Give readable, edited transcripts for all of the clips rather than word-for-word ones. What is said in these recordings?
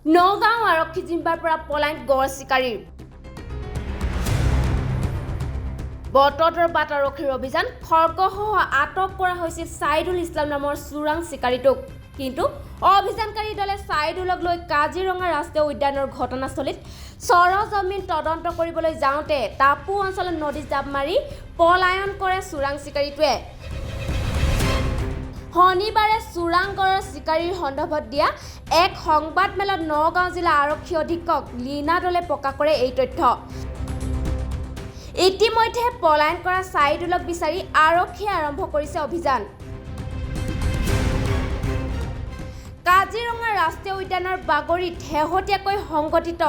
নগাঁও আৰক্ষী জিম্মাৰ পৰা পলায়ন গড় চিকাৰীৰ। বটদ্ৰৱাত আৰক্ষীৰ অভিযান, খৰ্গসহ আটক কৰা হৈছিল ছাইদুল ইছলাম নামৰ চোৰাং চিকাৰীটোক। কিন্তু অভিযানকাৰী দলে ছাইদুলক লৈ কাজিৰঙা ৰাষ্ট্ৰীয় উদ্যানৰ ঘটনাস্থলীত চৰজমিন তদন্ত কৰিবলৈ যাওঁতে টাপু অঞ্চলত নদীত জাঁপ মাৰি পলায়ন কৰে চোৰাং চিকাৰীটোৱে। শনিবাৰে চোৰাং গড়ৰ চিকাৰীৰ সন্দৰ্ভত দিয়া এক সংবাদমেলত নগাঁও জিলা আৰক্ষী অধীক্ষক লীনা দলে প্ৰকাশ কৰে এই তথ্য। ইতিমধ্যে পলায়ন কৰা ছাইদুলক বিচাৰি আৰক্ষীয়ে আৰম্ভ কৰিছে অভিযান। কাজিৰঙা ৰাষ্ট্ৰীয় উদ্যানৰ বাগৰিত শেহতীয়াকৈ সংঘটিত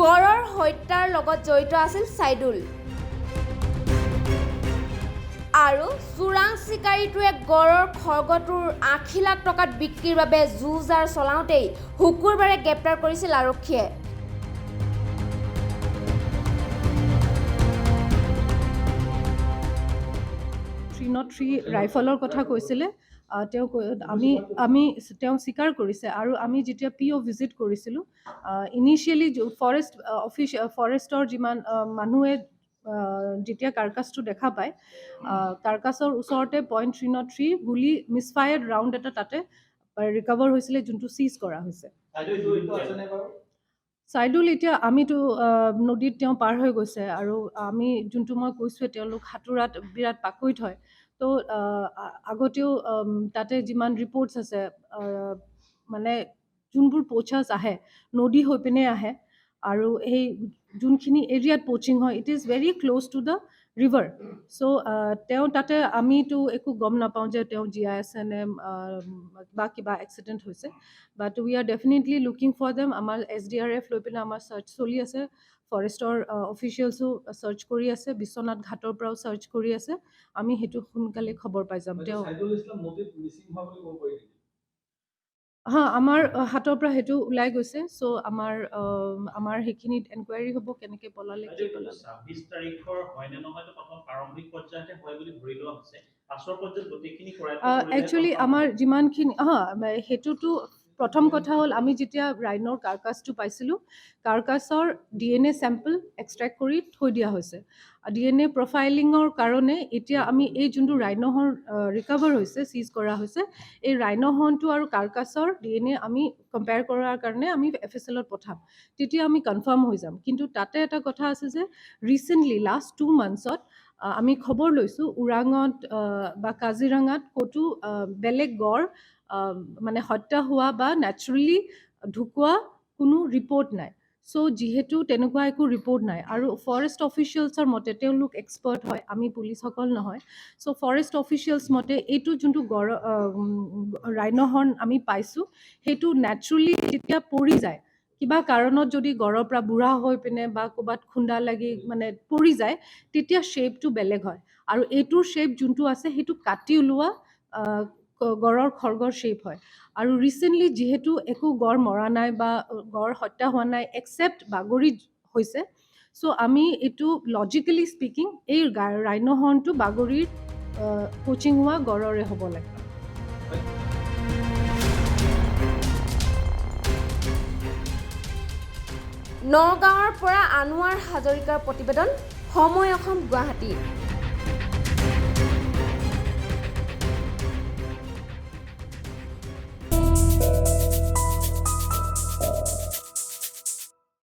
গড়ৰ হত্যাৰ লগত জড়িত আছিল ছাইদুল আৰু চোৰাং চিকাৰীটোৱে গড়ৰ খৰ্গটোৰ ৮০ লাখ টকাত বিক্ৰীৰ বাবে যো-জা চলাওঁতেই শুকুৰবাৰে গ্ৰেপ্তাৰ কৰিছিল আৰক্ষীয়ে। 303 ৰাইফলৰ কথা কৈছিলে। তেওঁ আমি আমি তেওঁ স্বীকাৰ কৰিছে আৰু আমি যেতিয়া পি অ' ভিজিট কৰিছিলোঁ, ইনিচিয়েলি ফৰেষ্ট অফিচ, ফৰেষ্টৰ যিমান মানুহে যেতিয়া কাৰ্কাছটো দেখা পায়, কাৰ্কাছৰ ওচৰতে .303 গুলি, মিছফায়াৰ্ড ৰাউণ্ড এটা তাতে ৰিকভাৰ হৈছিলে, যোনটো চিজ কৰা হৈছে। ছাইদুল এতিয়া আমিতো নদীত তেওঁ পাৰ হৈ গৈছে আৰু আমি যোনটো মই কৈছোঁৱে, তেওঁলোক সাঁতোৰাত বিৰাট পাকৈত হয়। তো আগতেও তাতে যিমান ৰিপৰ্টছ আছে, মানে যোনবোৰ প'চাৰ্ছ আহে, নদী হৈ পিনে আহে আৰু সেই যোনখিনি এৰিয়াত প'চিং হয়, it is very close to the river. So তেওঁ তাতে আমিতো একো গম নাপাওঁ যে তেওঁ জীয়াই আছে নে বা কিবা এক্সিডেণ্ট হৈছে, but we are definitely looking for them. আমাৰ এছডিআৰএফ লৈ পেলাই আমাৰ চাৰ্চ চলি আছে, ফৰেষ্টৰ অফিচিয়েলছো চাৰ্চ কৰি আছে, বিশ্বনাথ ঘাটৰ পৰাও চাৰ্চ কৰি আছে। আমি সেইটো সোনকালে খবৰ পাই যাম। তেওঁ ছাইদুল ইছলাম নদীত মিচিং হোৱা বুলি ক'ব পাৰি নেকি? হা, আমাৰ হাতৰ পৰা সেইটো ওলাই গৈছে। চ' আমাৰ সেইখিনিত এনকুৱাৰী হ'ব, কেনেকৈ পলালে, কি পলালে। 26 তাৰিখৰ হয় নে নহয়, প্ৰথম প্ৰাৰম্ভিক পৰ্যায়তে হয় বুলি ধৰি লোৱা হৈছে। পাছৰ পৰ্যায়ত গোটেইখিনি কৰাই একচুৱেলি আমাৰ যিমানখিনি, হা, সেইটোতো প্ৰথম কথা হ'ল, আমি যেতিয়া ৰাইনৰ কাৰ্কাছটো পাইছিলোঁ, কাৰ্কাছৰ ডিএনএ চেম্পল এক্সট্ৰেক্ট কৰি থৈ দিয়া হৈছে ডিএনএ প্ৰফাইলিঙৰ কাৰণে। এতিয়া আমি এই যোনটো ৰাইন'হৰ্ণ ৰিকভাৰ হৈছে, চিজ কৰা হৈছে, এই ৰাইন'হৰ্ণটো আৰু কাৰ্কাছৰ ডিএনএ আমি কম্পেয়াৰ কৰাৰ কাৰণে আমি এফএছএলত পঠাম। তেতিয়া আমি কনফাৰ্ম হৈ যাম। কিন্তু তাতে এটা কথা আছে যে ৰিচেণ্টলি লাষ্ট 2 মান্থছত আমি খবৰ লৈছোঁ, ওৰাঙত বা কাজিৰঙাত ক'তো বেলেগ গড় মানে হত্যা হোৱা বা নেচাৰেলি ঢুকোৱা কোনো ৰিপৰ্ট নাই। চ' যিহেতু তেনেকুৱা একো ৰিপৰ্ট নাই আৰু ফৰেষ্ট অফিচিয়েলছৰ মতে, তেওঁলোক এক্সপাৰ্ট হয়, আমি পুলিচসকল নহয়, চ' ফৰেষ্ট অফিচিয়েলছ মতে এইটো যোনটো গড় ৰাইন'হৰ্ণ আমি পাইছোঁ, সেইটো নেচাৰেলি যেতিয়া পৰি যায়, কিবা কাৰণত যদি গড়ৰ পৰা বুঢ়া হৈ পিনে বা ক'ৰবাত খুন্দা লাগি মানে পৰি যায়, তেতিয়া শ্বেপটো বেলেগ হয় আৰু এইটোৰ শ্বেপ যোনটো আছে, সেইটো কাটি ওলোৱা গড়ৰ খৰ্গৰ শ্বেপ হয়। আৰু ৰিচেণ্টলি যিহেতু একো গড় মৰা নাই বা গড় হত্যা হোৱা নাই, একচেপ্ট বাগৰি হৈছে, চ' আমি এইটো লজিকেলি স্পীকিং এই ৰাইন'হৰ্ণটো বাগৰিৰ প'চিং হোৱা গড়ৰে হ'ব লাগে। নগাঁৱৰ পৰা আনোৱাৰ হাজৰিকাৰ প্ৰতিবেদন, সময় অসম, গুৱাহাটী।